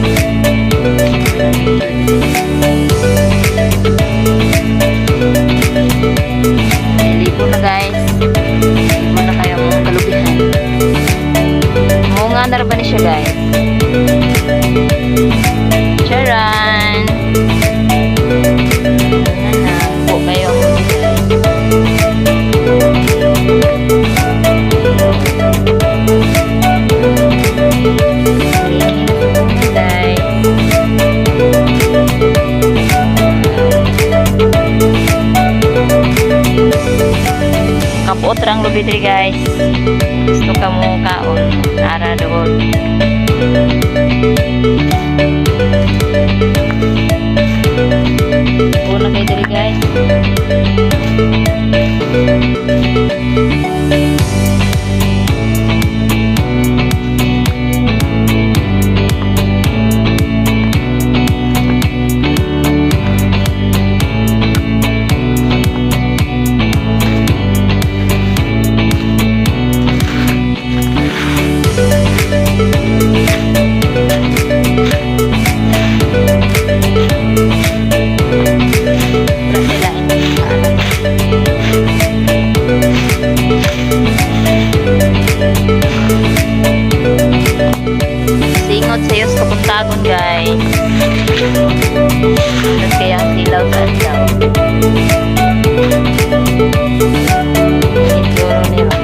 May video diri. Libo na, guys. Libo na kayo mong kalubihan. Munga na ra ba ni siya, guys? Charan! Na na po kayo ang lubi, guys. Hingin na sa bunga, guys. Kapuot rang lubi diri, guys. Gusto ka mo kaon, nara doon. Una kayo diri, guys. Wala sila ano. Singot sa Yos Kapuntagon, guys. Tapos kaya ang silaw sa adlaw. Itsura nila.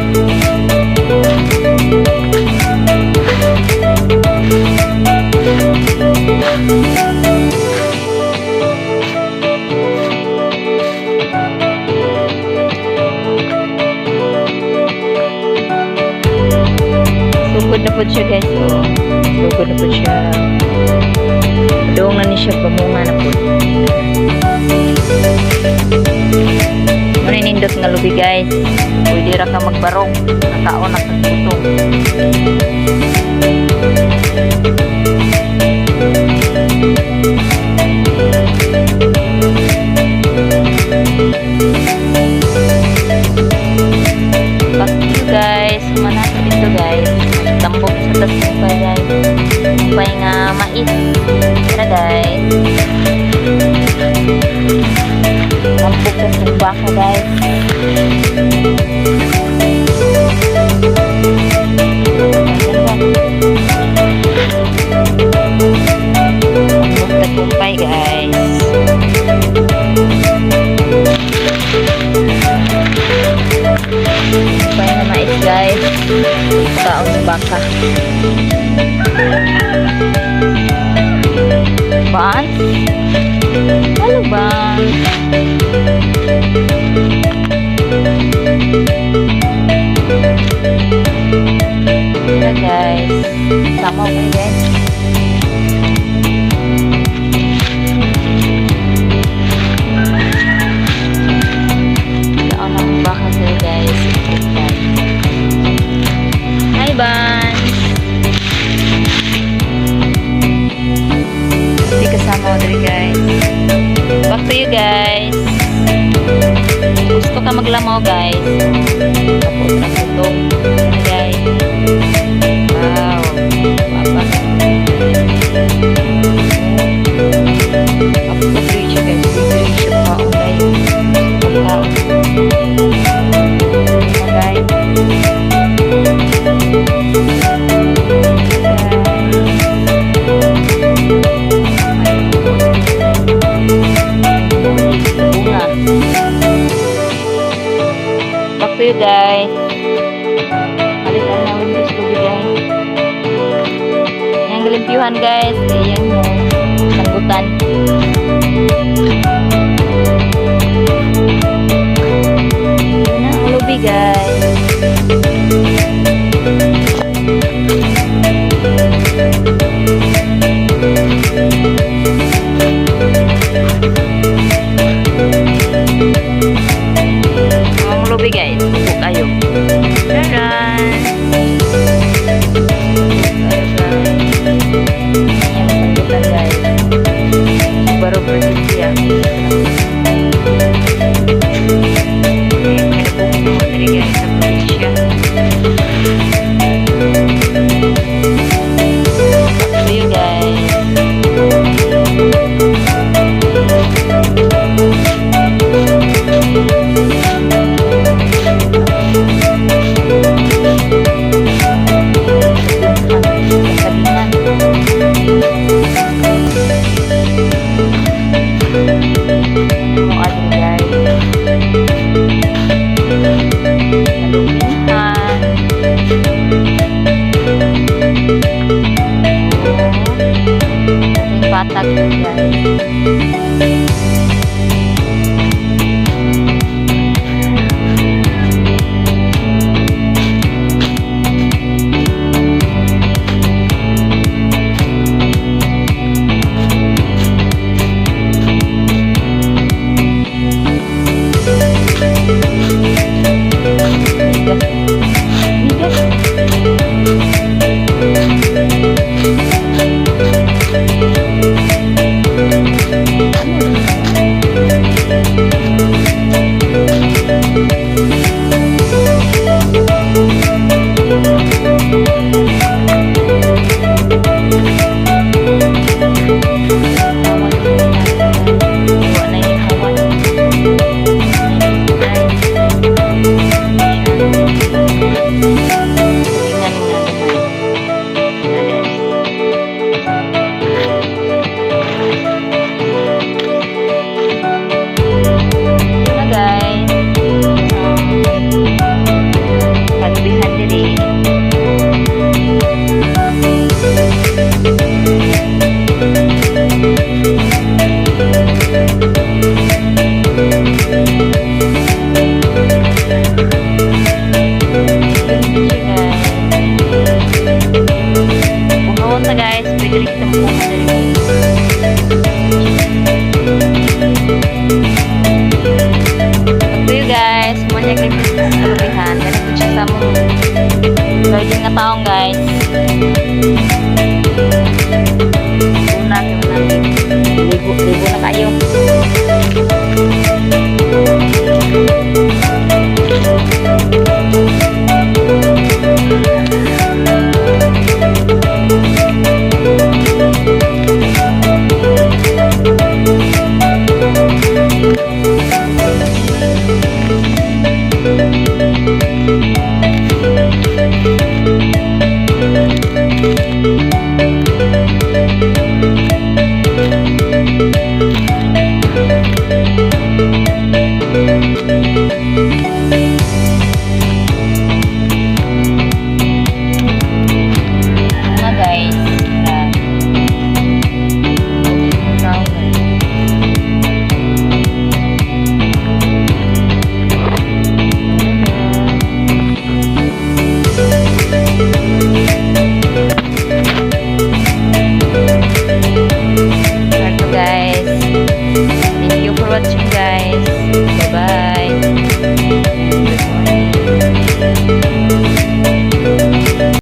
Sugod na po siya, guys. Oh. Sugod na po siya. Doon na ni siya pamunga na po. Muna nindot nga lubi, guys. Pwede ra ka magbarong. Nakaon na kag gutom. Back to you, guys. Humana dito, guys. Tambok sa tas kumpay, guys. Kumpay nga mais. Tara, guys. Tambok sa baka, guys. Tambok sa kumpay, guys. Kumpay nga mais, guys. Kaon sa baka. Bans? Hello, Bans. Tara, guys. Sama ko kayo, guys. Kaon ang baka sa'yo, guys. Hi, Bans! Hindi kasama ko diri, guys. Back to you, guys. Gusto ka maglamaw, guys. Kapot na gutom. Ano, guys? Wow. Papa. Kapot rin siya, guys. Pwede rin siya kaon, guys. Pagkaon. Ano, guys? Guys. May bunga. Back to you, guys. Alit na windows lubi, guys. Yang galimpyuhan, guys. Kaya yan mo. Sanggutan. Yun na ang lubi, guys. Ang lubi, guys. Upo kayo. Charan! Kayo, guys. Yan ang sanggutan, guys. Barog rin siya. Eh, may nabungin mo diri, guys, sa probinsya. Patag guys. Bigas. Bigas. Ano? Hawan niya. Na yung hawan. Ay. Tingnan nga naman. Guys. Na guys. Pagbihan diri. Thank you guys. Buhawan ta guys, pwede rin kita makuha diri. Pagtuyo guys, muna kay pagbihan. Ganito siya sa among garden nga taong guys.